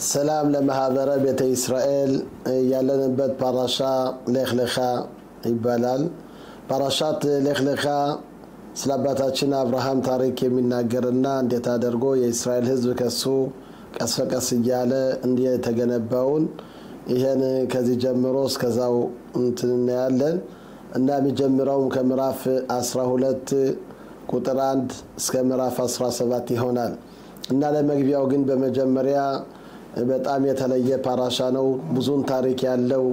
ሰላም ለማህበረ ቤተ እስራኤል። ያለንበት ፓራሻ ሌክ ለኻ ይባላል። ፓራሻት ሌክ ለኻ ስለ አባታችን አብርሃም ታሪክ የሚናገርና እንዴት አድርጎ የእስራኤል ሕዝብ ከሱ ቀስ በቀስ እያለ እንዲህ የተገነባውን ይሄን ከዚህ ጀምሮ እስከዛው እንትን እናያለን እና የሚጀምረውም ከምዕራፍ 12 ቁጥር 1 እስከ ምዕራፍ 17 ይሆናል። እና ለመግቢያው ግን በመጀመሪያ በጣም የተለየ ፓራሻ ነው። ብዙን ታሪክ ያለው፣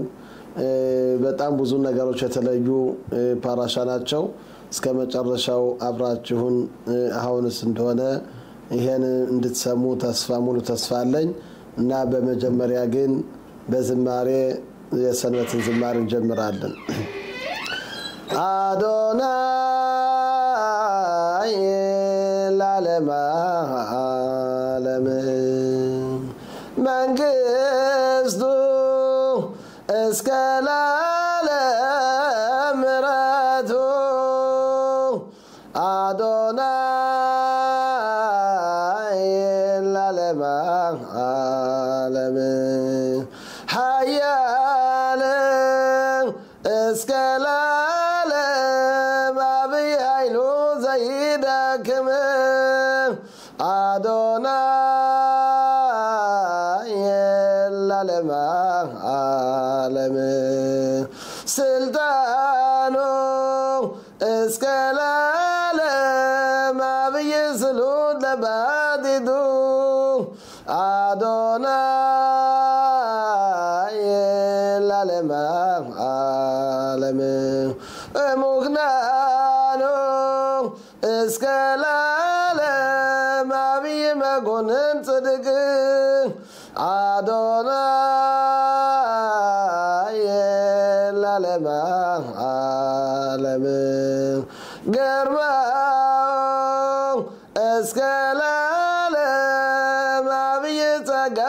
በጣም ብዙ ነገሮች የተለዩ ፓራሻ ናቸው። እስከ መጨረሻው አብራችሁን አሁንስ እንደሆነ ይሄን እንድትሰሙ ተስፋ ሙሉ ተስፋ አለኝ። እና በመጀመሪያ ግን በዝማሬ የሰንበትን ዝማሬ እንጀምራለን። አዶናይ ለዓለመ ዓለም፣ መንግስቱ እስከ ለዓለም ምሕረቱ። አዶናይ ለዓለመ ዓለም፣ ኃያል እስከ ለዓለም፣ አብይ ኃይሉ ዘይደክም። አዶናይ ለዓለመ ዓለም፣ ስልጣኑ እስከ ለዓለም፣ አብይ ስሉጥ ለባዲዱ። አዶናይ ለዓለመ ዓለም፣ ሙክናኑ እስከ ለዓለም፣ አብይ መኮንን ጽድቅ። አዶናይ ለዓለመ ዓለም፣ ግርማው እስከ ለዓለም፣ አብይ ጸጋ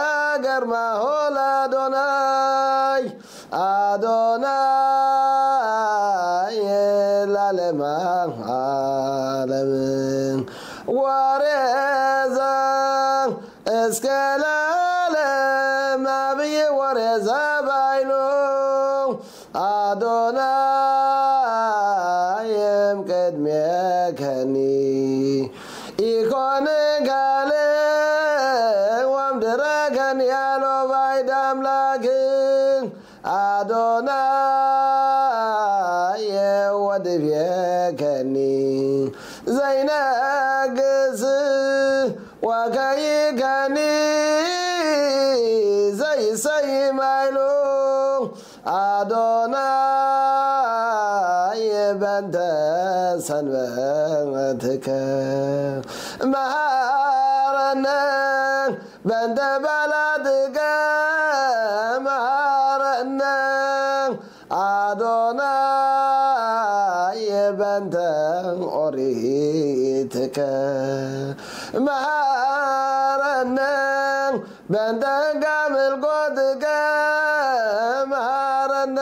ግርማሁ ለአዶናይ። አዶናይ ለዓለመ ዓለም፣ ወሬዘ እስከ ለዓለም፣ አብይ ወሬዘ ባይሉ። አዶናይም ቅድሜከኒ ኢኮን ጋል ወምድረከን ያሎ ባይድ አምላክ። አዶናይ ወድቤከኒ ዘይነግስ ወከይከኒ ዘይሰይም አይሉ። አዶናይ በንተ ሰንበትከ መሃረነ፣ በንተ ባላድከ መሃረነ። አዶናይ በንተ ኦሪትከ መሃረነ፣ በንተ ጋምልኮትከ መሃረነ።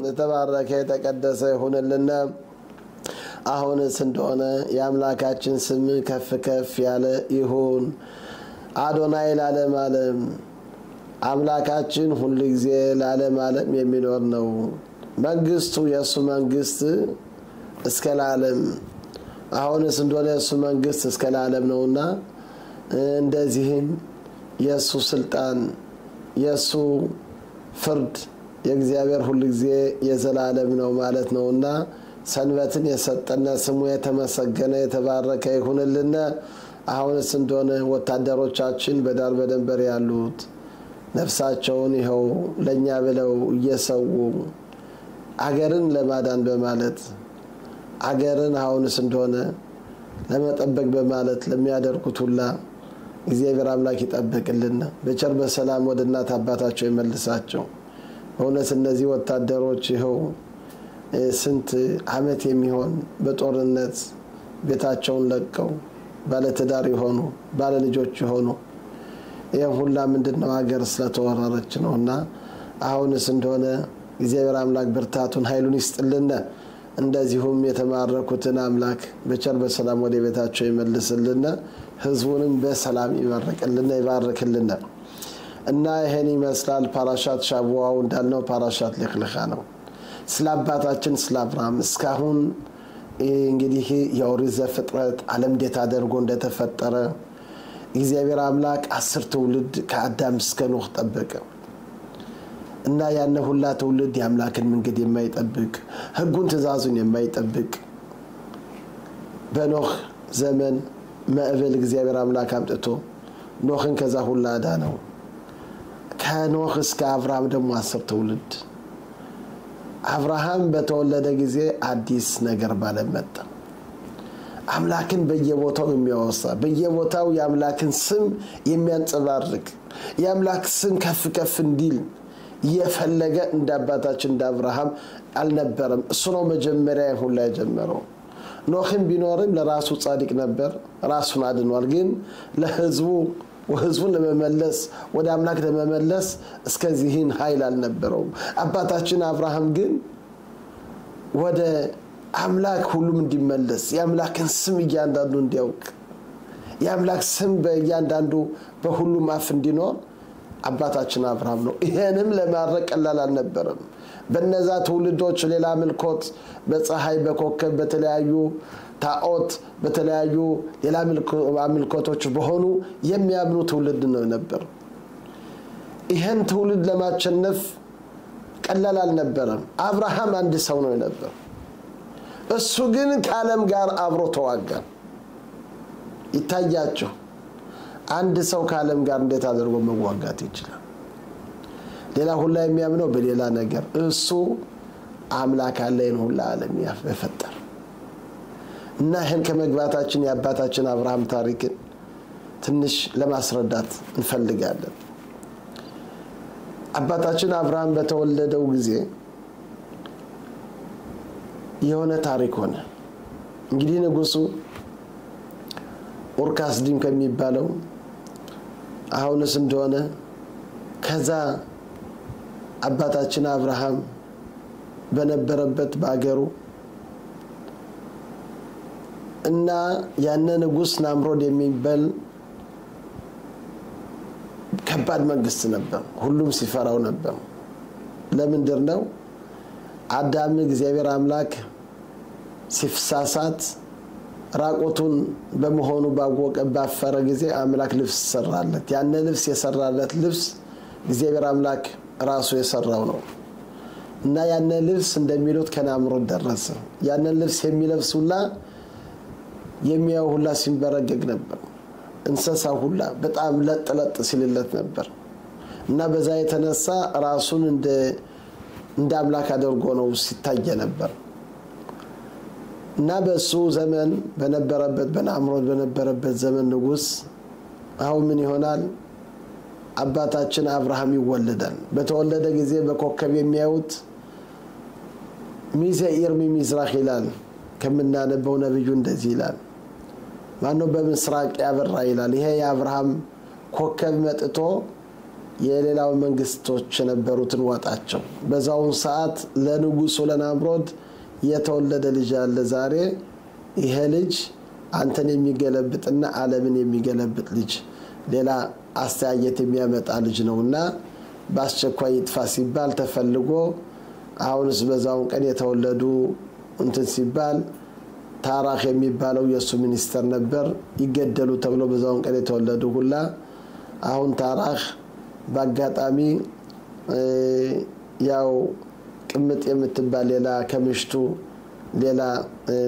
የተባረከ የተቀደሰ ይሁንልን። አሁንስ እንደሆነ የአምላካችን ስም ከፍ ከፍ ያለ ይሁን። አዶናይ ለዓለም ዓለም፣ አምላካችን ሁሉ ጊዜ ለዓለም ዓለም የሚኖር ነው። መንግስቱ የእሱ መንግስት እስከ ለዓለም፣ አሁንስ እንደሆነ የእሱ መንግስት እስከ ለዓለም ነውና እንደዚህም የእሱ ስልጣን፣ የእሱ ፍርድ የእግዚአብሔር ሁሉ ጊዜ የዘላለም ነው ማለት ነውና ሰንበትን የሰጠነ ስሙ የተመሰገነ የተባረከ ይሁንልን። አሁንስ እንደሆነ ወታደሮቻችን በዳር በደንበር ያሉት ነፍሳቸውን ይኸው ለእኛ ብለው እየሰዉ አገርን ለማዳን በማለት፣ አገርን አሁንስ እንደሆነ ለመጠበቅ በማለት ለሚያደርጉት ሁላ እግዚአብሔር አምላክ ይጠብቅልን፣ በቸር በሰላም ወደ እናት አባታቸው ይመልሳቸው። በእውነት እነዚህ ወታደሮች ይኸው ስንት ዓመት የሚሆን በጦርነት ቤታቸውን ለቀው ባለትዳር የሆኑ ባለልጆች የሆኑ ይህም ሁላ ምንድን ነው? ሀገር ስለተወረረች ነው። እና አሁንስ እንደሆነ እግዚአብሔር አምላክ ብርታቱን ኃይሉን ይስጥልን። እንደዚሁም የተማረኩትን አምላክ በቸር በሰላም ወደ ቤታቸው ይመልስልን። ህዝቡንም በሰላም ይመርቅልን፣ ይባርክልን። እና ይሄን ይመስላል פרשת שבוע ው እንዳልነው פרשת לך לך ነው። ስለ አባታችን ስለ አብርሃም እስካሁን እንግዲህ የኦሪት ዘፍጥረት ዓለም እንዴት አድርጎ እንደተፈጠረ እግዚአብሔር አምላክ 10 ትውልድ ከአዳም እስከ ኖህ ጠበቀ። እና ያን ሁላ ትውልድ የአምላክን መንገድ የማይጠብቅ፣ ህጉን ትእዛዙን የማይጠብቅ፣ በኖህ ዘመን ማዕበል እግዚአብሔር አምላክ አምጥቶ ኖህን ከዛ ሁላ አዳነው። ከኖህ እስከ አብርሃም ደግሞ 10 ትውልድ። አብርሃም በተወለደ ጊዜ አዲስ ነገር ባለም መጣ። አምላክን በየቦታው የሚያወሳ፣ በየቦታው የአምላክን ስም የሚያንጸባርቅ፣ የአምላክ ስም ከፍ ከፍ እንዲል የፈለገ እንደ አባታችን እንደ አብርሃም አልነበረም። እሱ ነው መጀመሪያ ሁላ የጀመረው። ኖህም ቢኖርም ለራሱ ጻድቅ ነበር፣ ራሱን አድኗል። ግን ለህዝቡ፣ ህዝቡን ለመመለስ፣ ወደ አምላክ ለመመለስ እስከዚህን ኃይል አልነበረውም። አባታችን አብርሃም ግን ወደ አምላክ ሁሉም እንዲመለስ፣ የአምላክን ስም እያንዳንዱ እንዲያውቅ፣ የአምላክ ስም በእያንዳንዱ በሁሉም አፍ እንዲኖር አባታችን አብርሃም ነው። ይሄንም ለማድረግ ቀላል አልነበረም። በነዛ ትውልዶች ሌላ አምልኮት በፀሐይ፣ በኮከብ፣ በተለያዩ ጣዖት፣ በተለያዩ ሌላ አምልኮቶች በሆኑ የሚያምኑ ትውልድ ነው ነበር። ይህን ትውልድ ለማሸነፍ ቀላል አልነበረም። አብርሃም አንድ ሰው ነው ነበር። እሱ ግን ከዓለም ጋር አብሮ ተዋጋ። ይታያችሁ፣ አንድ ሰው ከዓለም ጋር እንዴት አድርጎ መዋጋት ይችላል? ሌላ ሁላ የሚያምነው በሌላ ነገር፣ እሱ አምላክ አለ ይህን ሁላ ዓለም የፈጠረ። እና ይህን ከመግባታችን የአባታችን አብርሃም ታሪክን ትንሽ ለማስረዳት እንፈልጋለን። አባታችን አብርሃም በተወለደው ጊዜ የሆነ ታሪክ ሆነ። እንግዲህ ንጉሱ ኡርካስዲም ከሚባለው አሁንስ እንደሆነ ከዛ አባታችን አብርሃም በነበረበት በአገሩ እና ያነ ንጉስ ናምሮድ የሚባል ከባድ መንግስት ነበር። ሁሉም ሲፈራው ነበር። ለምንድን ነው? አዳም እግዚአብሔር አምላክ ሲፍሳሳት ራቆቱን በመሆኑ ባወቀ ባፈረ ጊዜ አምላክ ልብስ ሰራለት። ያን ልብስ የሰራለት ልብስ እግዚአብሔር አምላክ ራሱ የሰራው ነው። እና ያን ልብስ እንደሚሉት ከናምሮድ ደረሰ። ያንን ልብስ የሚለብስ ሁላ፣ የሚያው ሁላ ሲንበረገግ ነበር። እንስሳ ሁላ በጣም ለጥ ለጥ ሲልለት ነበር። እና በዛ የተነሳ ራሱን እንደ አምላክ አድርጎ ነው ሲታየ ነበር። እና በሱ ዘመን በነበረበት፣ በናምሮድ በነበረበት ዘመን ንጉስ አሁን ምን ይሆናል? አባታችን አብርሃም ይወለዳል። በተወለደ ጊዜ በኮከብ የሚያዩት מי זה האיר ממזרח ይላል። ከምናነበው ነብዩ እንደዚህ ይላል። ማነው በምስራቅ ያበራ ይላል። ይሄ የአብርሃም ኮከብ መጥቶ የሌላው መንግስቶች የነበሩትን ዋጣቸው። በዛውን ሰዓት ለንጉሱ ለናምሮድ የተወለደ ልጅ አለ ዛሬ፣ ይሄ ልጅ አንተን የሚገለብጥና ዓለምን የሚገለብጥ ልጅ፣ ሌላ አስተያየት የሚያመጣ ልጅ ነውና በአስቸኳይ ይጥፋ ሲባል ተፈልጎ አሁንስ በዛውን ቀን የተወለዱ እንትን ሲባል ታራክ የሚባለው የእሱ ሚኒስተር ነበር። ይገደሉ ተብሎ በዛውን ቀን የተወለዱ ሁላ፣ አሁን ታራክ በአጋጣሚ ያው ቅምጥ የምትባል ሌላ ከምሽቱ ሌላ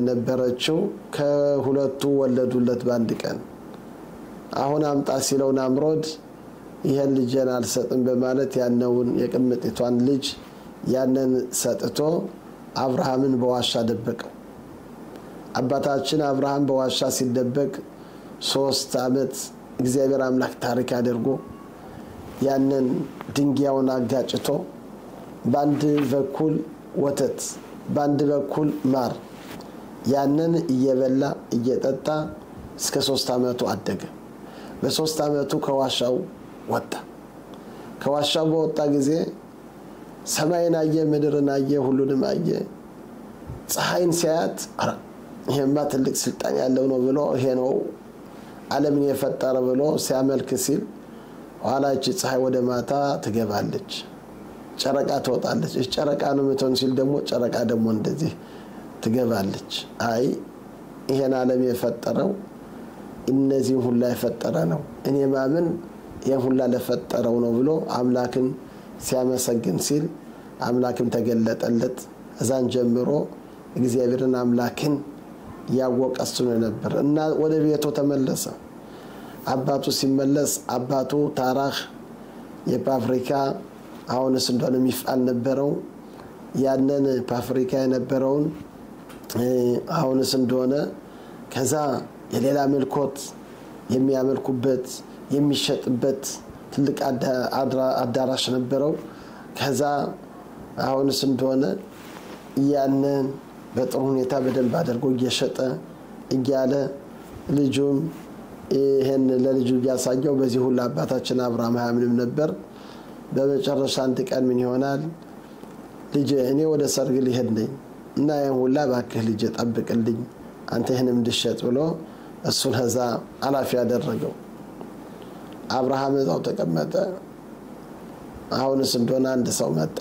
ነበረችው። ከሁለቱ ወለዱለት በአንድ ቀን። አሁን አምጣ ሲለው ናምሮድ ይህን ልጄን አልሰጥም በማለት ያነውን የቅምጢቷን ልጅ ያንን ሰጥቶ አብርሃምን በዋሻ ደበቀው። አባታችን አብርሃም በዋሻ ሲደበቅ 3 ዓመት እግዚአብሔር አምላክ ታሪክ አድርጎ ያንን ድንጋዩን አጋጭቶ በአንድ በኩል ወተት፣ በአንድ በኩል ማር፣ ያንን እየበላ እየጠጣ እስከ 3 ዓመቱ አደገ። በ3 ዓመቱ ከዋሻው ወጣ። ከዋሻው በወጣ ጊዜ ሰማይን አየ፣ ምድርን አየ፣ ሁሉንም አየ። ፀሐይን ሲያያት ይሄማ ትልቅ ስልጣን ያለው ነው ብሎ፣ ይሄ ነው ዓለምን የፈጠረ ብሎ ሲያመልክ ሲል ኋላ እቺ ፀሐይ ወደ ማታ ትገባለች፣ ጨረቃ ትወጣለች። እሺ ጨረቃ ነው የምትሆን ሲል ደግሞ ጨረቃ ደግሞ እንደዚህ ትገባለች። አይ ይሄን ዓለም የፈጠረው እነዚህን ሁላ የፈጠረ ነው፣ እኔ ማምን ይሄን ሁላ ለፈጠረው ነው ብሎ አምላክን ሲያመሰግን ሲል አምላክም ተገለጠለት። እዛን ጀምሮ እግዚአብሔርን አምላክን ያወቀ እሱ ነው ነበር እና ወደ ቤቱ ተመለሰ። አባቱ ሲመለስ አባቱ ታራህ የፋብሪካ አሁንስ እንደሆነ የሚፋል ነበረው። ያንን ፋብሪካ የነበረውን አሁንስ እንደሆነ ከዛ የሌላ መልኮት የሚያመልኩበት የሚሸጥበት ትልቅ አዳራሽ ነበረው። ከዛ አሁንስ እንደሆነ ያንን በጥሩ ሁኔታ በደንብ አድርጎ እየሸጠ እያለ ልጁም ይሄን ለልጁ እያሳየው በዚህ ሁሉ አባታችን አብርሃም አያምንም ነበር። በመጨረሻ አንድ ቀን ምን ይሆናል? ልጄ እኔ ወደ ሰርግ ሊሄድ ነኝ እና ይሄን ሁላ እባክህ ልጄ ጠብቅልኝ፣ አንተ ይሄንም እንድሸጥ ብሎ እሱን ከዛ ኃላፊ ያደረገው። አብርሃም እዛው ተቀመጠ። አሁንስ እንደሆነ አንድ ሰው መጣ።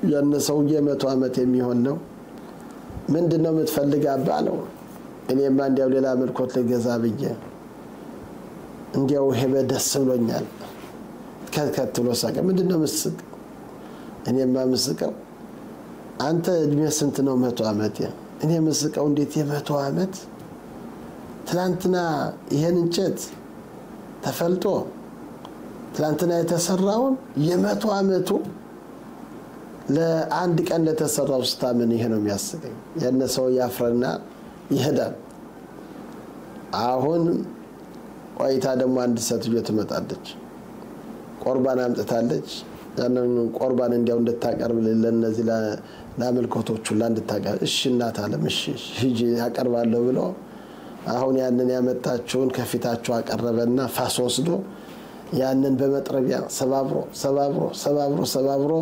ያን ሰውዬ 100 ዓመት የሚሆን ነው። ምንድነው የምትፈልግ አባ አለው። እኔማ እንዲያው ሌላ መልኮት ልገዛ ብዬ እንዲያው ይሄ በደስ ብሎኛል። ከከትሎ ሳቀ። ምንድነው ምስቅ? እኔማ ምስቀው አንተ እድሜ ስንት ነው? 100 ዓመት። እኔ ምስቀው እንዴት የ100 ዓመት? ትላንትና ይሄን እንጨት ተፈልጦ ትላንትና የተሰራውን የ100 ዓመቱ ለአንድ ቀን ለተሰራው ስታምን ይሄ ነው የሚያስቀኝ። ያነ ሰው ያፍረና ይሄዳል። አሁን ቆይታ ደግሞ አንድ ሴትዮ ትመጣለች። ቆርባን አምጥታለች። ያንን ቆርባን እንዲያው እንድታቀርብ ለነዚህ ለአምልኮቶቹ እንድታቀርብ። እሺ እናት አለም እሺ ሂጂ ያቀርባለሁ ብሎ አሁን ያንን ያመጣችውን ከፊታቸው አቀረበና ፋስ ወስዶ ያንን በመጥረቢያ ሰባብሮ ሰባብሮ ሰባብሮ ሰባብሮ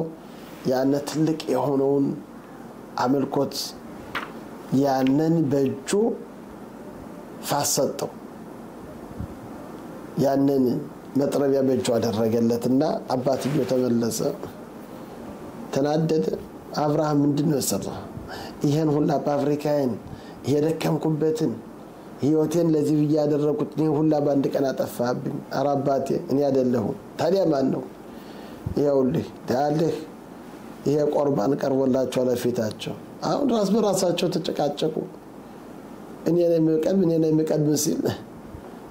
ያን ትልቅ የሆነውን አምልኮት ያንን በእጁ ፋስ ሰጠው። ያንን መጥረቢያ በእጁ አደረገለትና አባትየው ተመለሰ። ተናደደ። አብርሃም ምንድነው የሰራው? ይሄን ሁላ ፋብሪካዬን የደከምኩበትን ህይወቴን ለዚህ ብዬ ያደረኩት ይሄን ሁላ በአንድ ቀን አጠፋብኝ። ኧረ አባቴ እኔ አይደለሁም። ታዲያ ማን ነው? ይኸውልህ ታያለህ፣ ይሄ ቆርባን ቀርቦላቸው ለፊታቸው። አሁን ራስ በራሳቸው ተጨቃጨቁ። እኔ ነኝ የምቀድም እኔ ነኝ የምቀድም ሲል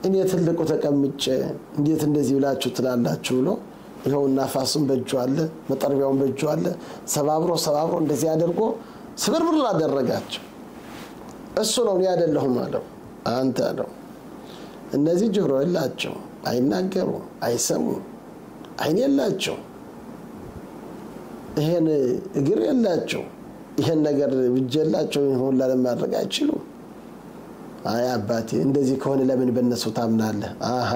እኔ ትልቁ ተቀምጬ እንዴት እንደዚህ ብላችሁ ትላላችሁ ብሎ ይኸውና ፋሱን በእጁ አለ፣ መጠርቢያውን በእጁ አለ። ሰባብሮ ሰባብሮ እንደዚህ አድርጎ ስብርብር አደረጋቸው። እሱ ነው እኔ አይደለሁም አለው። አንተ ነው። እነዚህ ጆሮ የላቸው፣ አይናገሩ፣ አይሰሙ፣ አይን የላቸው፣ ይሄን እግር የላቸው፣ ይሄን ነገር ብጀላቸው ይሁን ለማድረግ አይችሉም። አይ አባቴ እንደዚህ ከሆነ ለምን በእነሱ ታምናለህ? አሃ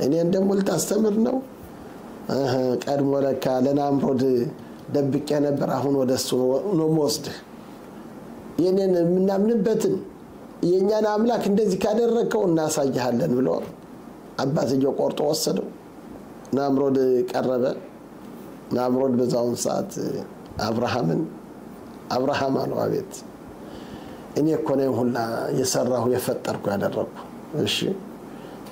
እኔን ደግሞ ልታስተምር ነው? ቀድሞ ለካ ለናምሮድ ደብቄ ነበር፣ አሁን ወደሱ ነው የምወስድህ። የኔን የምናምንበትን የኛን አምላክ እንደዚህ ካደረግከው እናሳይሃለን ብሎ አባትየው ቆርጦ ወሰደው። ናምሮድ ቀረበ። ናምሮድ በዛውን ሰዓት አብርሃምን አብርሃም አለው፣ አቤት። እኔ እኮ ነኝ ሁላ የሰራሁ የፈጠርኩ ያደረግኩ። እሺ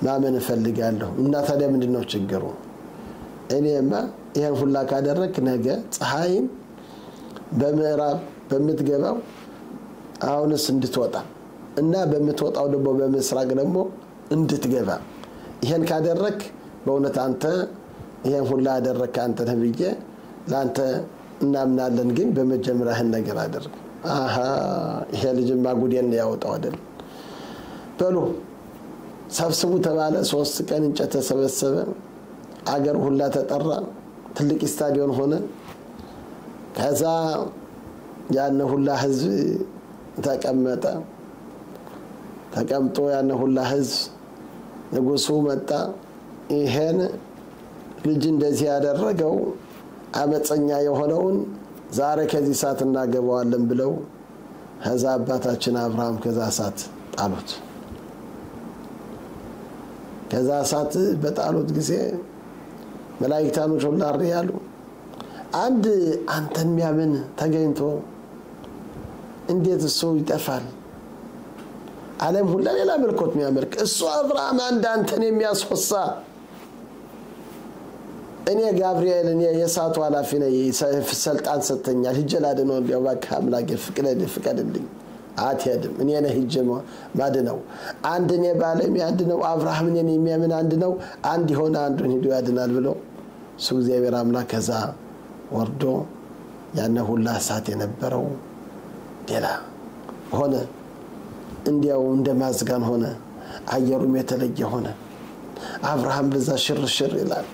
ማመን እፈልጋለሁ። እና ታዲያ ምንድነው ችግሩ? እኔማ ይሄን ሁላ ካደረግክ ነገ ፀሐይን በምዕራብ በምትገባው አሁንስ እንድትወጣ እና በምትወጣው ደግሞ በምስራቅ ደግሞ እንድትገባ ይሄን ካደረግክ በእውነት አንተ ይሄን ሁላ ያደረግክ አንተ ነህ ብዬ ለአንተ እናምናለን። ግን በመጀመሪያ ይሄን ነገር አድርግ። አሃ ይሄ ልጅማ ጉዴን ያወጣው አይደል? በሉ ሰብስቡ ተባለ። 3 ቀን እንጨት ተሰበሰበ። አገር ሁላ ተጠራ። ትልቅ ስታዲዮን ሆነ። ከዛ ያን ሁላ ህዝብ ተቀመጠ። ተቀምጦ ያን ሁላ ህዝብ ንጉሱ መጣ። ይሄን ልጅ እንደዚህ ያደረገው አመፀኛ የሆነውን ዛሬ ከዚህ ሰዓት እናገባዋለን ብለው ከዛ አባታችን አብርሃም ከዛ ሰዓት ጣሉት። ከዛ እሳት በጣሉት ጊዜ መላእክታኖች ሁላ እሪ አሉ። አንድ አንተን የሚያምን ተገኝቶ እንዴት እሱ ይጠፋል? ዓለም ሁላ ሌላ መልኮት የሚያመልክ እሱ አብርሃም አንድ አንተን የሚያስወሳ፣ እኔ ጋብርኤል እኔ የእሳቱ ኃላፊ ነኝ፣ ሰልጣን ሰጥተኛል፣ ሂጄ ላድነው፣ እንዲያው እባክህ አምላኬ ፍቀድልኝ። አትሄድም፣ እኔ ነህ ሂጄ ማድነው። አንድ እኔ በዓለም አንድ ነው፣ አብርሃም እኔን የሚያምን አንድ ነው፣ አንድ የሆነ አንዱን ሂዶ ያድናል ብሎ እሱ እግዚአብሔር አምላክ ከዛ ወርዶ ያነ ሁላ እሳት የነበረው ሌላ ሆነ። እንዲያው እንደ ማዝጋን ሆነ። አየሩም የተለየ ሆነ። አብርሃም በዛ ሽርሽር ይላል።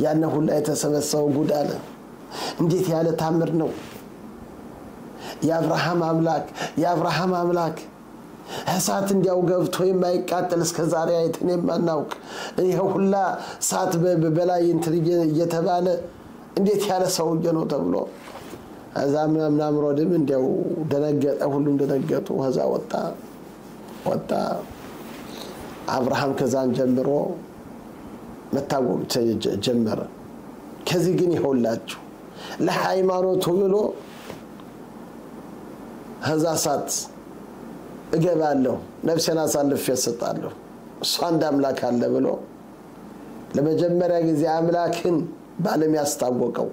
ያነ ሁላ የተሰበሰበው ጉድ አለ። እንዴት ያለ ታምር ነው! የአብርሃም አምላክ፣ የአብርሃም አምላክ እሳት እንዲያው ገብቶ የማይቃጠል፣ እስከ ዛሬ አይተን የማናውቅ፣ ይኸው ሁላ እሳት በላይ እንትን እየተባለ እንዴት ያለ ሰውዬ ነው ተብሎ እዛ ናምሮድም እንዲያው ደነገጠ። ሁሉም ደነገጡ። ከዛ ወጣ ወጣ። አብርሃም ከዛን ጀምሮ መታወቅ ጀመረ። ከዚህ ግን ይኸውላችሁ ለሃይማኖቱ ብሎ ከዛ እሳት እገባለሁ፣ ነፍሴን አሳልፌ እሰጣለሁ፣ እሱ አንድ አምላክ አለ ብሎ ለመጀመሪያ ጊዜ አምላክን በዓለም ያስታወቀው፣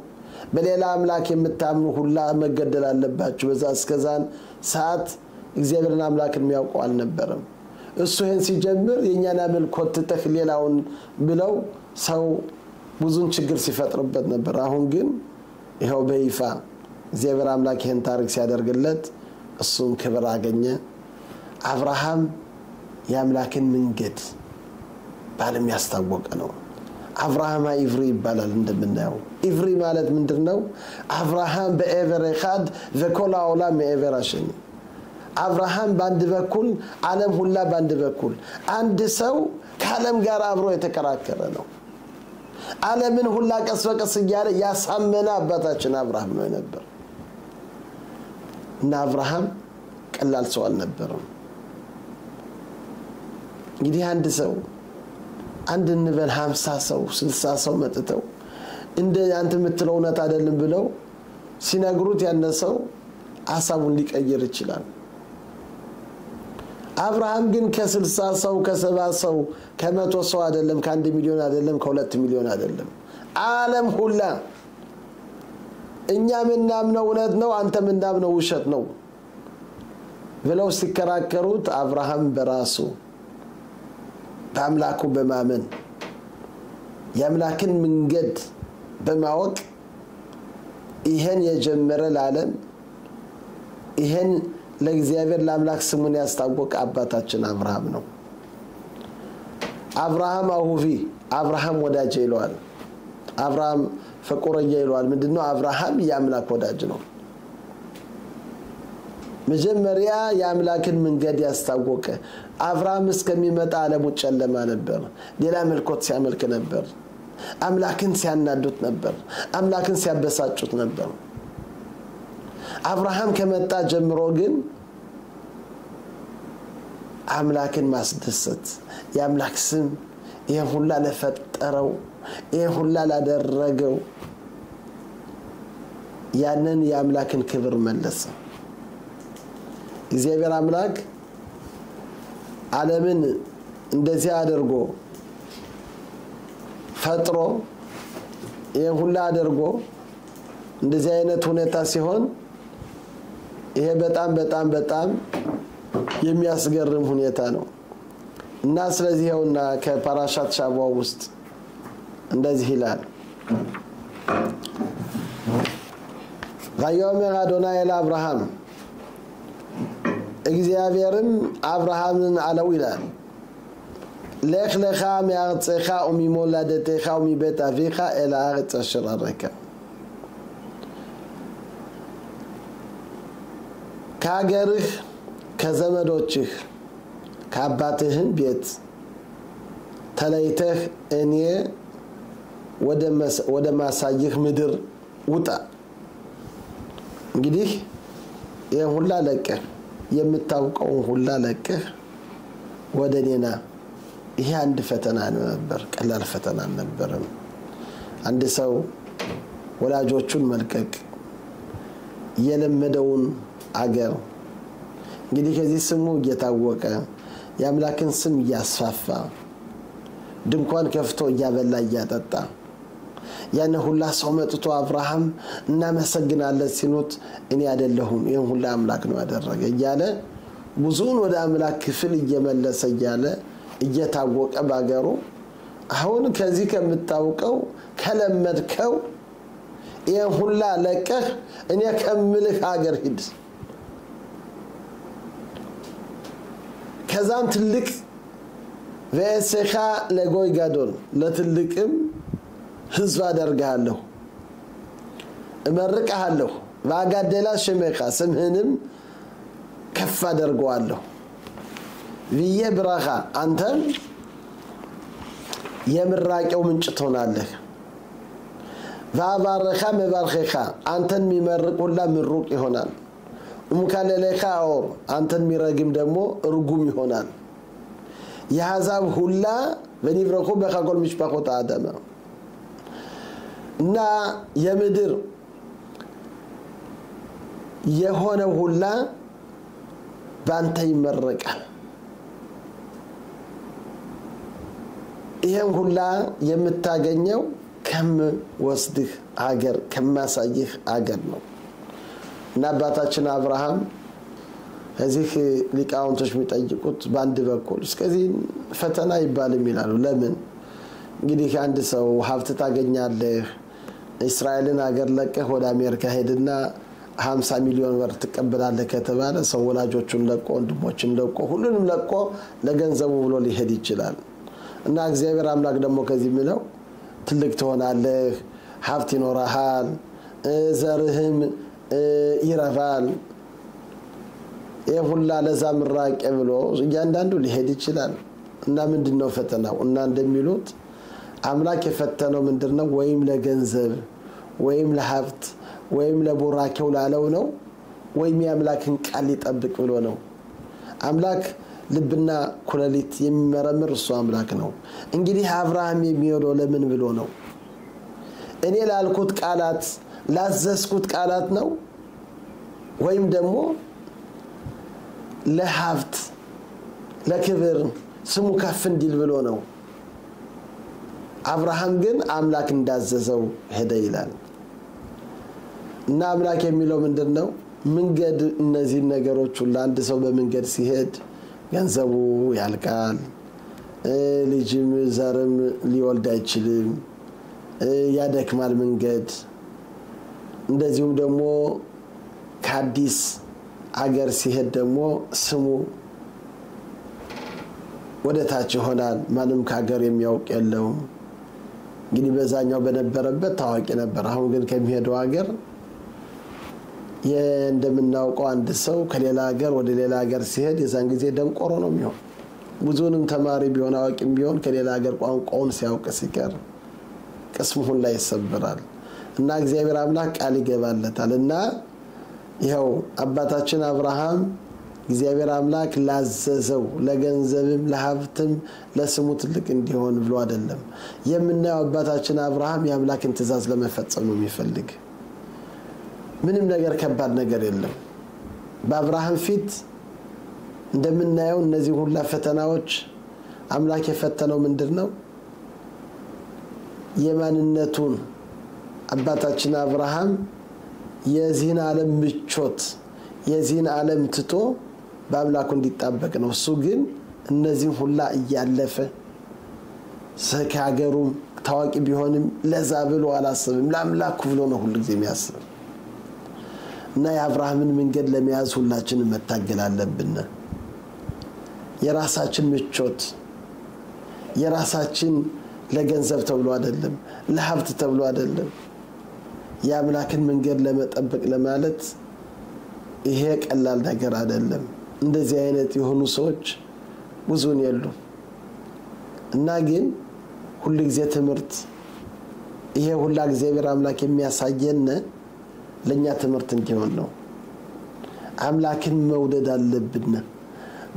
በሌላ አምላክ የምታምኑ ሁላ መገደል አለባችሁ። በዛ እስከዛን ሰዓት እግዚአብሔርን አምላክን የሚያውቀው አልነበረም። እሱ ይህን ሲጀምር የእኛን አምልኮት ትተህ ሌላውን ብለው ሰው ብዙን ችግር ሲፈጥርበት ነበር። አሁን ግን ይኸው በይፋ እግዚአብሔር አምላክ ይህን ታሪክ ሲያደርግለት እሱም ክብር አገኘ። አብርሃም የአምላክን መንገድ በዓለም ያስታወቀ ነው። አብርሃም עברי ይባላል እንደምናየው። עברי ማለት ምንድን ነው? አብርሃም בעבר אחד וכל העולם מעבר השני። አብርሃም በአንድ በኩል፣ ዓለም ሁላ በአንድ በኩል፣ አንድ ሰው ከዓለም ጋር አብሮ የተከራከረ ነው። ዓለምን ሁላ ቀስ በቀስ እያለ ያሳመነ አባታችን አብርሃም ነው የነበር። እና አብርሃም ቀላል ሰው አልነበረም። እንግዲህ አንድ ሰው፣ አንድ እንበል 50 ሰው፣ 60 ሰው መጥተው እንደ አንተ የምትለው እውነት አይደለም ብለው ሲነግሩት ያነ ሰው ሀሳቡን ሊቀይር ይችላል። አብርሃም ግን ከ60 ሰው፣ ከ70 ሰው፣ ከ100 ሰው አይደለም፣ ከ1 ሚሊዮን አይደለም፣ ከ2 ሚሊዮን አይደለም፣ ዓለም ሁላ እኛ ምናምነው እውነት ነው፣ አንተ ምናምነው ውሸት ነው ብለው ሲከራከሩት አብርሃም በራሱ በአምላኩ በማመን፣ የአምላክን መንገድ በማወቅ፣ ይሄን የጀመረ፣ ለዓለም ይሄን ለእግዚአብሔር ለአምላክ ስሙን ያስታወቀ አባታችን አብርሃም ነው። አብርሃም אהובי፣ አብርሃም ወዳጄ ይለዋል። አብርሃም ፍቁርዬ ይለዋል። ምንድነው? አብርሃም የአምላክ ወዳጅ ነው። መጀመሪያ የአምላክን መንገድ ያስታወቀ። አብርሃም እስከሚመጣ ዓለሙ ጨለማ ነበር። ሌላ መልኮት ሲያመልክ ነበር። አምላክን ሲያናዱት ነበር። አምላክን ሲያበሳጩት ነበር። አብርሃም ከመጣ ጀምሮ ግን አምላክን ማስደሰት፣ የአምላክ ስም ይህን ሁላ ለፈጠረው፣ ይህን ሁላ ላደረገው ያንን የአምላክን ክብር መለሰ። እግዚአብሔር አምላክ ዓለምን እንደዚህ አድርጎ ፈጥሮ፣ ይህን ሁላ አድርጎ እንደዚህ አይነት ሁኔታ ሲሆን ይሄ በጣም በጣም በጣም የሚያስገርም ሁኔታ ነው። እና ስለዚህ ይኸውና ከ פרשת שבוע ውስጥ እንደዚህ ይላል፣ ויאמר אדוני אל אברהם፣ እግዚአብሔርም አብርሃምን አለው ይላል፣ לך לך מארצך וממולדתך ומבית אביך אל הארץ אשר אראך። ከሀገርህ፣ ከዘመዶችህ፣ ከአባትህም ቤት ተለይተህ እኔ ወደ ማሳይህ ምድር ውጣ። እንግዲህ ይህን ሁላ ለቀህ፣ የምታውቀውን ሁላ ለቀህ ወደ እኔ ና። ይሄ አንድ ፈተና ነበር፣ ቀላል ፈተና አልነበረም። አንድ ሰው ወላጆቹን መልቀቅ፣ የለመደውን አገር እንግዲህ ከዚህ ስሙ እየታወቀ የአምላክን ስም እያስፋፋ ድንኳን ከፍቶ እያበላ እያጠጣ ያን ሁላ ሰው መጥቶ አብርሃም እናመሰግናለን ሲሉት እኔ አይደለሁም ይህን ሁላ አምላክ ነው ያደረገ እያለ ብዙውን ወደ አምላክ ክፍል እየመለሰ እያለ እየታወቀ ባገሩ አሁን ከዚህ ከምታውቀው ከለመድከው ይህን ሁላ ለቀህ እኔ ከምልህ ሀገር ሂድ፣ ከዛም ትልቅ ואעשך לגוי גדול ለትልቅም ህዝብ አደርግሃለሁ፣ እመርቅሃለሁ፣ ואגדלה שמך ስምህንም ከፍ አደርገዋለሁ፣ והיה ברכה አንተም የምራቄው ምንጭ ትሆናለህ፣ ואברכך מברכיך አንተን የሚመርቅ ሁላ ምሩቅ ይሆናል፣ ומקלליך אאור አንተን የሚረግም ደግሞ እርጉም ይሆናል፣ የአሕዛብ ሁላ ונברכו בך כל משפחות האדמה እና የምድር የሆነ ሁላ በአንተ ይመረቃል። ይህም ሁላ የምታገኘው ከምወስድህ አገር ከማሳይህ አገር ነው። እና አባታችን አብርሃም እዚህ ሊቃውንቶች የሚጠይቁት በአንድ በኩል እስከዚህ ፈተና ይባልም ይላሉ። ለምን እንግዲህ አንድ ሰው ሀብት ታገኛለህ፣ እስራኤልን ሀገር ለቀህ ወደ አሜሪካ ሄድና 50 ሚሊዮን ብር ትቀበላለህ ከተባለ ሰው ወላጆቹን ለቆ ወንድሞችን ለቆ ሁሉንም ለቆ ለገንዘቡ ብሎ ሊሄድ ይችላል። እና እግዚአብሔር አምላክ ደግሞ ከዚህ የሚለው ትልቅ ትሆናለህ፣ ሀብት ይኖርሃል፣ ዘርህም ይረባል፣ ይህ ሁላ ለዛ ምራቄ ብሎ እያንዳንዱ ሊሄድ ይችላል። እና ምንድነው ፈተናው? እና እንደሚሉት አምላክ የፈተነው ምንድነው? ወይም ለገንዘብ ወይም ለሀብት ወይም ለቡራኬው ላለው ነው፣ ወይም የአምላክን ቃል ሊጠብቅ ብሎ ነው። አምላክ ልብና ኩላሊት የሚመረምር እሱ አምላክ ነው። እንግዲህ አብርሃም የሚሄደው ለምን ብሎ ነው? እኔ ላልኩት ቃላት ላዘዝኩት ቃላት ነው ወይም ደግሞ ለሀብት ለክብር ስሙ ከፍ እንዲል ብሎ ነው? አብርሃም ግን አምላክ እንዳዘዘው ሄደ ይላል። እና አምላክ የሚለው ምንድነው? መንገድ እነዚህ ነገሮች ሁሉ አንድ ሰው በመንገድ ሲሄድ ገንዘቡ ያልቃል፣ ልጅም ዘርም ሊወልድ አይችልም፣ ያደክማል መንገድ። እንደዚሁም ደግሞ ከአዲስ አገር ሲሄድ ደግሞ ስሙ ወደ ታች ይሆናል፣ ማንም ከሀገር የሚያውቅ የለውም። እንግዲህ በዛኛው በነበረበት ታዋቂ ነበር። አሁን ግን ከሚሄደው ሀገር እንደምናውቀው አንድ ሰው ከሌላ ሀገር ወደ ሌላ ሀገር ሲሄድ የዛን ጊዜ ደንቆሮ ነው የሚሆን። ብዙንም ተማሪ ቢሆን አዋቂም ቢሆን ከሌላ ሀገር ቋንቋውን ሲያውቅ ሲቀር ቅስሙን ላይ ይሰበራል። እና እግዚአብሔር አምላክ ቃል ይገባለታል። እና ይኸው አባታችን አብርሃም እግዚአብሔር አምላክ ላዘዘው ለገንዘብም ለሀብትም ለስሙ ትልቅ እንዲሆን ብሎ አይደለም። የምናየው አባታችን አብርሃም የአምላክን ትእዛዝ ለመፈጸም ነው የሚፈልግ። ምንም ነገር ከባድ ነገር የለም። በአብርሃም ፊት እንደምናየው እነዚህ ሁላ ፈተናዎች አምላክ የፈተነው ምንድነው? የማንነቱን አባታችን አብርሃም የዚህን ዓለም ምቾት የዚህን ዓለም ትቶ በአምላኩ እንዲጣበቅ ነው። እሱ ግን እነዚህን ሁላ እያለፈ ከሀገሩም ታዋቂ ቢሆንም ለዛ ብሎ አላሰብም፣ ለአምላኩ ብሎ ነው ሁሉ ጊዜ የሚያስብ። እና የአብርሃምን መንገድ ለመያዝ ሁላችንም መታገል አለብን። የራሳችን ምቾት የራሳችን ለገንዘብ ተብሎ አይደለም፣ ለሀብት ተብሎ አይደለም። የአምላክን መንገድ ለመጠበቅ ለማለት ይሄ ቀላል ነገር አይደለም። እንደዚህ አይነት የሆኑ ሰዎች ብዙን የሉም። እና ግን ሁሉ ጊዜ ትምህርት ይሄ ሁላ እግዚአብሔር አምላክ የሚያሳየን ለኛ ትምህርት እንዲሆን ነው። አምላክን መውደድ አለብን።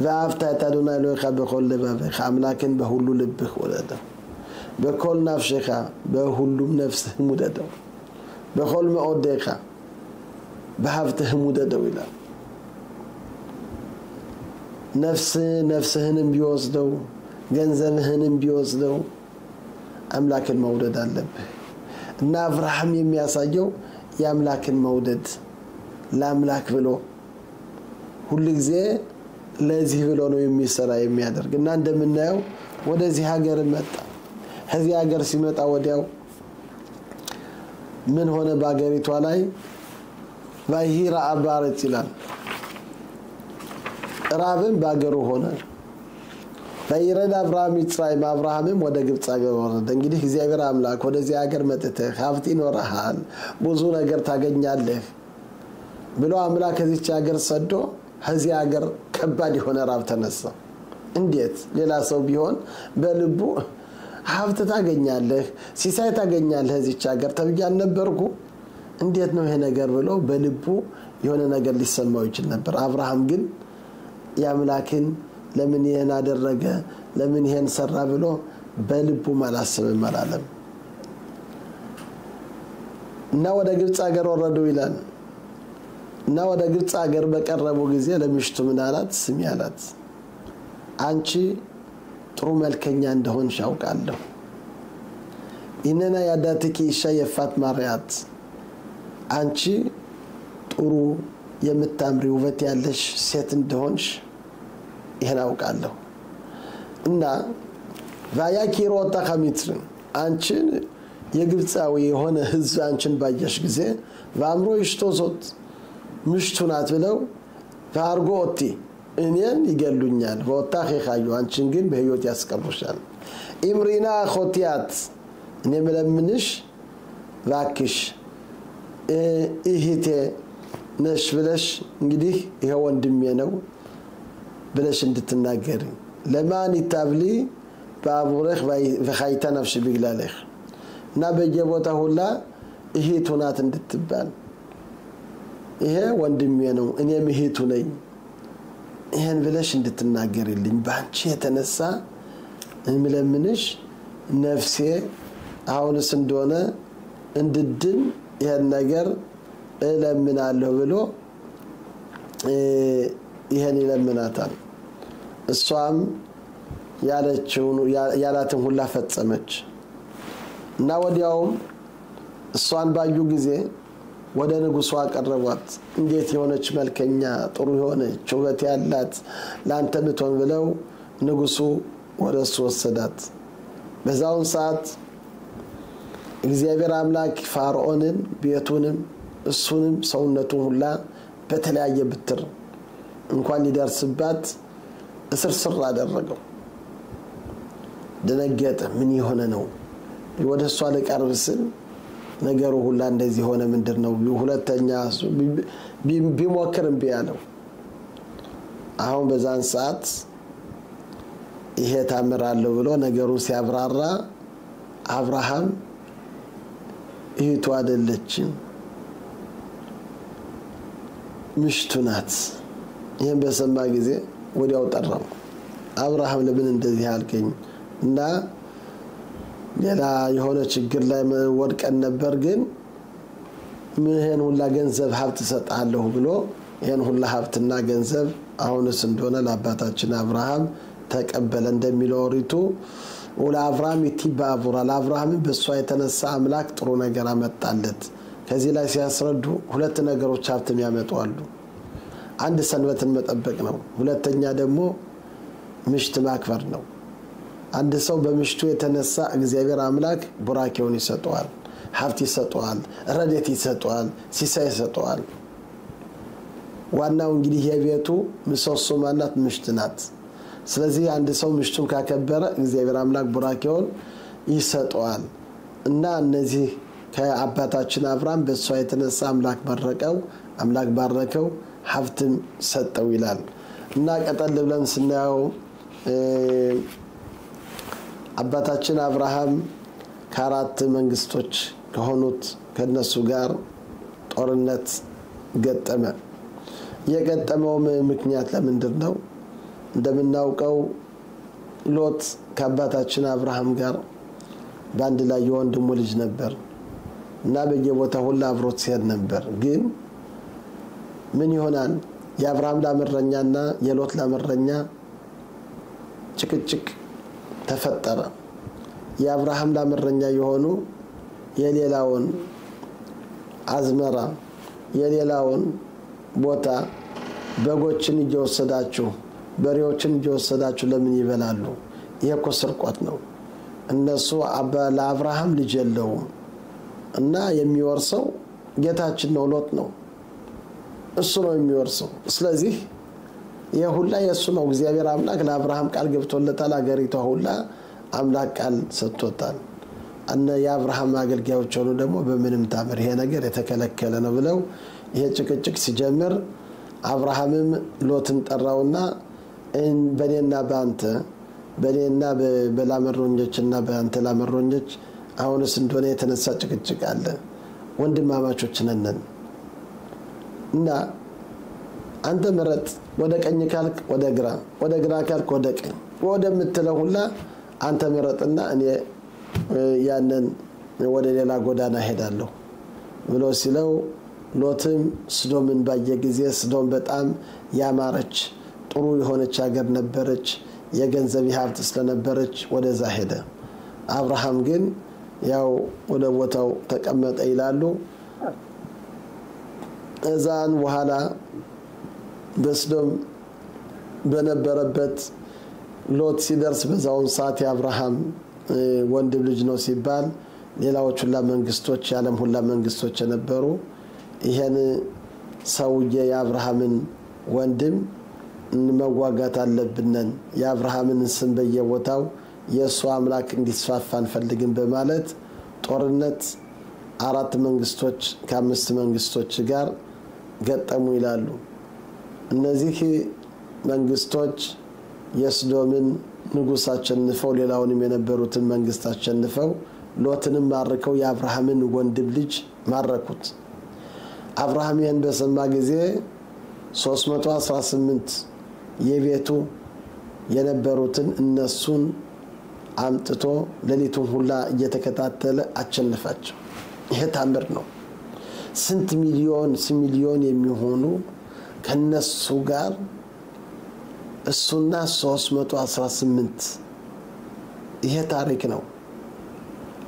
ואהבת את אדוני אלוהיך בכל לבבך አምላክን በሁሉ ልብህ ውደደው፣ በኮል ነፍስኻ በሁሉም ነፍስህም ውደደው፣ በኮል መኦዴኻ በሀብትህም ውደደው ይላል። ነፍስህንም ቢወስደው ገንዘብህንም ቢወስደው አምላክን መውደድ አለብህ። እና አብርሃም የሚያሳየው የአምላክን መውደድ ለአምላክ ብሎ ሁሉ ጊዜ ለዚህ ብሎ ነው የሚሰራ የሚያደርግ። እና እንደምናየው ወደዚህ ሀገር መጣ። ከዚህ ሀገር ሲመጣ ወዲያው ምን ሆነ? በሀገሪቷ ላይ ויהי רעב בארץ ይላል። ራብም በሀገሩ ሆነ። וירד אברם מצרימה አብርሃምም ወደ ግብፅ ሀገር ወረደ። እንግዲህ እግዚአብሔር አምላክ ወደዚህ ሀገር መጥተህ ሀብት ይኖርሃል፣ ብዙ ነገር ታገኛለህ ብሎ አምላክ ከዚች ሀገር ሰዶ ከዚህ ሀገር ከባድ የሆነ ራብ ተነሳ። እንዴት ሌላ ሰው ቢሆን በልቡ ሀብት ታገኛለህ፣ ሲሳይ ታገኛለህ እዚች ሀገር ተብዬ አልነበርኩ? እንዴት ነው ይሄ ነገር ብሎ በልቡ የሆነ ነገር ሊሰማው ይችል ነበር። አብርሃም ግን የአምላክን ለምን ይሄን አደረገ ለምን ይሄን ሰራ ብሎ በልቡ አላሰበም አላለም። እና ወደ ግብፅ ሀገር ወረዱ ይላል። እና ወደ ግብፅ ሀገር በቀረቡ ጊዜ ለሚስቱ ምን አላት? ስሚ አላት፣ አንቺ ጥሩ መልከኛ እንደሆንሽ አውቃለሁ። הננה ידעתי כי אשה יפת מראה את፣ አንቺ ጥሩ የምታምሪ ውበት ያለሽ ሴት እንደሆንሽ ይሄን አውቃለሁ። እና והיה כראי אותך המצרי፣ አንቺን የግብፃዊ የሆነ ህዝብ አንቺን ባየሽ ጊዜ ואמרו אשתו זאת፣ ምሽቱ ናት ብለው והרגו אותי እኔን ይገሉኛል፣ ואותך יחיו አንቺን ግን በህይወት ያስቀሩሻል። אמרי נא אחותי את፣ እኔ ምለምንሽ እባክሽ እህቴ ነሽ ብለሽ እንግዲህ ይሄ ወንድሜ ነው ብለሽ እንድትናገሪ למען ייטב לי בעבורך וחייתה נפשי בגללך፣ እና በየቦታ ሁላ እህቱ ናት እንድትባል ይሄ ወንድሜ ነው እኔም እህቱ ነኝ ይሄን ብለሽ እንድትናገሪልኝ በአንቺ የተነሳ እምለምንሽ ነፍሴ አሁንስ እንደሆነ እንድድን ይሄን ነገር እለምናለሁ ብሎ ይሄን ይለምናታል። እሷም ያላትን ሁላ ፈጸመች። እና ወዲያውም እሷን ባዩ ጊዜ ወደ ንጉሷ አቀረቧት። እንዴት የሆነች መልከኛ ጥሩ የሆነች ውበት ያላት ለአንተ ምትሆን ብለው ንጉሱ ወደ እሱ ወሰዳት። በዛውን ሰዓት እግዚአብሔር አምላክ ፋርዖንን ቤቱንም እሱንም ሰውነቱን ሁላ በተለያየ ብትር እንኳን ሊደርስባት እስርስር አደረገው። ደነገጠ። ምን የሆነ ነው? ወደ እሷ ልቀርብ ስል ነገሩ ሁላ እንደዚህ ሆነ፣ ምንድን ነው? ሁለተኛ ቢሞክር እምቢ አለው። አሁን በዛን ሰዓት ይሄ ታምር አለው ብሎ ነገሩን ሲያብራራ አብርሃም እህቱ አይደለችም ምሽቱ ናት። ይህን በሰማ ጊዜ ወዲያው ጠራው። አብርሃም ለምን እንደዚህ አልከኝ? እና ሌላ የሆነ ችግር ላይ ወድቀን ነበር፣ ግን ይሄን ሁላ ገንዘብ ሀብት እሰጥሃለሁ ብሎ ይሄን ሁላ ሀብትና ገንዘብ አሁንስ እንደሆነ ለአባታችን አብርሃም ተቀበለ። እንደሚለው ኦሪቱ ለአብርሃም ይቲባ አቡራ፣ ለአብርሃም በእሷ የተነሳ አምላክ ጥሩ ነገር አመጣለት። ከዚህ ላይ ሲያስረዱ ሁለት ነገሮች ሀብት የሚያመጡ አሉ። አንድ ሰንበትን መጠበቅ ነው። ሁለተኛ ደግሞ ምሽት ማክበር ነው። አንድ ሰው በምሽቱ የተነሳ እግዚአብሔር አምላክ ቡራኬውን ይሰጠዋል፣ ሀብት ይሰጠዋል፣ ረድኤት ይሰጠዋል፣ ሲሳይ ይሰጠዋል። ዋናው እንግዲህ የቤቱ ምሰሶ ማናት? ምሽት ናት። ስለዚህ አንድ ሰው ምሽቱን ካከበረ እግዚአብሔር አምላክ ቡራኬውን ይሰጠዋል። እና እነዚህ ከአባታችን አብርሃም በእሷ የተነሳ አምላክ መረቀው፣ አምላክ ባረከው፣ ሀብትም ሰጠው ይላል። እና ቀጠል ብለን ስናየው አባታችን አብርሃም ከአራት መንግስቶች ከሆኑት ከነሱ ጋር ጦርነት ገጠመ። የገጠመው ምክንያት ለምንድን ነው? እንደምናውቀው ሎጥ ከአባታችን አብርሃም ጋር በአንድ ላይ የወንድሙ ልጅ ነበር እና በየቦታው ሁላ አብሮት ሲሄድ ነበር። ግን ምን ይሆናል? የአብርሃም ላምረኛና የሎጥ ላምረኛ ጭቅጭቅ ተፈጠረ። የአብርሃም ላምረኛ የሆኑ የሌላውን አዝመራ የሌላውን ቦታ በጎችን እየወሰዳችሁ በሬዎችን እየወሰዳችሁ ለምን ይበላሉ? ይሄ እኮ ስርቆት ነው። እነሱ ለአብርሃም ልጅ የለውም እና የሚወርሰው ጌታችን ነው፣ ሎጥ ነው። እሱ ነው የሚወርሰው። ስለዚህ ይሄ ሁላ የእሱ ነው። እግዚአብሔር አምላክ ለአብርሃም ቃል ገብቶለታል። አገሪቷ ሁላ አምላክ ቃል ሰጥቶታል። እነ የአብርሃም አገልጋዮች ሆኑ ደግሞ በምንም ታምር ይሄ ነገር የተከለከለ ነው ብለው ይሄ ጭቅጭቅ ሲጀምር አብርሃምም ሎጥን ጠራውና በኔና በአንተ በኔና በላመሮኞችና በአንተ ላመሮኞች አሁንስ እንደሆነ የተነሳ ጭቅጭቅ አለ። ወንድማማቾች ነን እና አንተ ምረጥ፣ ወደ ቀኝ ካልክ ወደ ግራ፣ ወደ ግራ ካልክ ወደ ቀኝ፣ ወደምትለው ሁላ አንተ ምረጥና እኔ ያንን ወደ ሌላ ጎዳና ሄዳለሁ ብሎ ሲለው ሎጥም ስዶምን ባየ ጊዜ ስዶም በጣም ያማረች ጥሩ የሆነች ሀገር ነበረች። የገንዘብ ሀብት ስለነበረች ወደዛ ሄደ። አብርሃም ግን ያው ወደ ቦታው ተቀመጠ ይላሉ። እዛን በኋላ በስዶም በነበረበት ሎጥ ሲደርስ በዛውን ሰዓት የአብርሃም ወንድም ልጅ ነው ሲባል ሌላዎች ሁላ መንግስቶች የዓለም ሁላ መንግስቶች የነበሩ ይሄን ሰውዬ የአብርሃምን ወንድም መዋጋት አለብነን፣ የአብርሃምን ስም በየቦታው የእሱ አምላክ እንዲስፋፋ አንፈልግም በማለት ጦርነት 4 መንግስቶች ከ5 መንግስቶች ጋር ገጠሙ ይላሉ። እነዚህ መንግስቶች የስዶምን ንጉስ አሸንፈው ሌላውንም የነበሩትን መንግስት አሸንፈው ሎጥንም ማርከው የአብርሃምን ወንድም ልጅ ማረኩት። አብርሃም ይህን በሰማ ጊዜ 318 የቤቱ የነበሩትን እነሱን አምጥቶ ሌሊቱን ሁላ እየተከታተለ አሸነፋቸው። ይሄ ታምር ነው። ስንት ሚሊዮን ሚሊዮን የሚሆኑ ከነሱ ጋር እሱና 318 ይሄ ታሪክ ነው።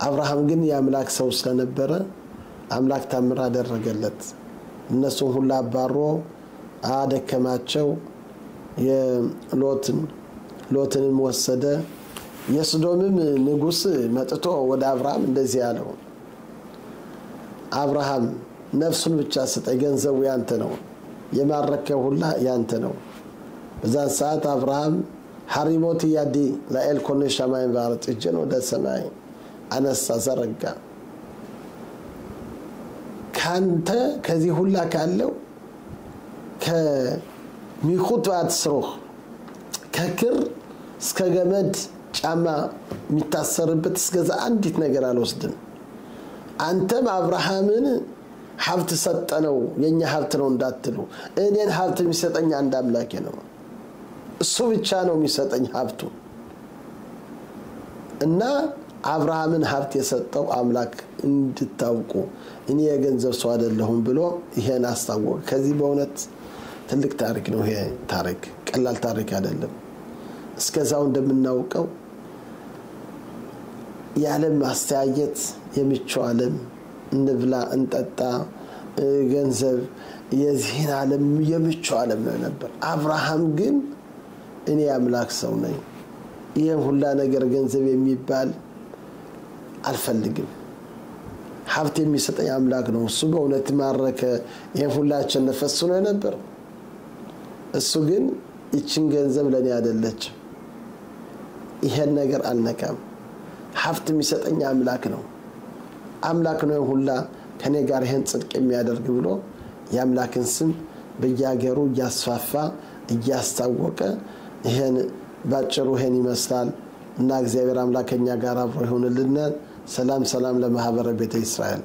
አብርሃም ግን የአምላክ ሰው ስለነበረ አምላክ ታምር አደረገለት። እነሱን ሁላ አባሮ አደከማቸው። ሎጥንም ወሰደ። የስዶምም ንጉስ መጥቶ ወደ አብርሃም እንደዚህ ያለው፣ አብርሃም ነፍሱን ብቻ ስጠኝ፣ ገንዘቡ ያንተ ነው፣ የማረከው ሁላ ያንተ ነው። በዛን ሰዓት አብርሃም ሐሪሞት ያዲ ላኤል ኮነ ሸማይን ባረጥ እጄን ወደ ሰማይ አነሳ ዘረጋ። ካንተ ከዚህ ሁላ ካለው ከሚኹት አትስሩህ ከክር እስከ ገመድ ጫማ የሚታሰርበት እስከዛ አንዲት ነገር አልወስድም። አንተም አብርሃምን ሀብት ሰጠነው የኛ ሀብት ነው እንዳትሉ፣ እኔን ሀብት የሚሰጠኝ አንድ አምላኬ ነው። እሱ ብቻ ነው የሚሰጠኝ ሀብቱ። እና አብርሃምን ሀብት የሰጠው አምላክ እንድታውቁ እኔ የገንዘብ ሰው አይደለሁም ብሎ ይሄን አስታወቀ። ከዚህ በእውነት ትልቅ ታሪክ ነው። ይሄ ታሪክ ቀላል ታሪክ አይደለም። እስከዛው እንደምናውቀው የዓለም አስተያየት የምቹ ዓለም እንብላ እንጠጣ ገንዘብ የዚህን ዓለም የምቹ ዓለም ነው ነበር። አብርሃም ግን እኔ አምላክ ሰው ነኝ፣ ይሄን ሁላ ነገር ገንዘብ የሚባል አልፈልግም፣ ሀብት የሚሰጠኝ አምላክ ነው። እሱ በእውነት ማረከ፣ ይሄን ሁላ አሸነፈ፣ እሱ ነው ነበር። እሱ ግን ይችን ገንዘብ ለኔ አይደለችም፣ ይሄን ነገር አልነካም፣ ሀብት የሚሰጠኝ አምላክ ነው፣ አምላክ ነው ሁላ ከኔ ጋር ይሄን ጽድቅ የሚያደርግ ብሎ የአምላክን ስም በየሀገሩ እያስፋፋ እያስታወቀ ይሄን ባጭሩ ይሄን ይመስላል። እና እግዚአብሔር አምላክ ከኛ ጋር አብሮ ይሁንልን። ሰላም ሰላም ለማህበረ ቤተ እስራኤል።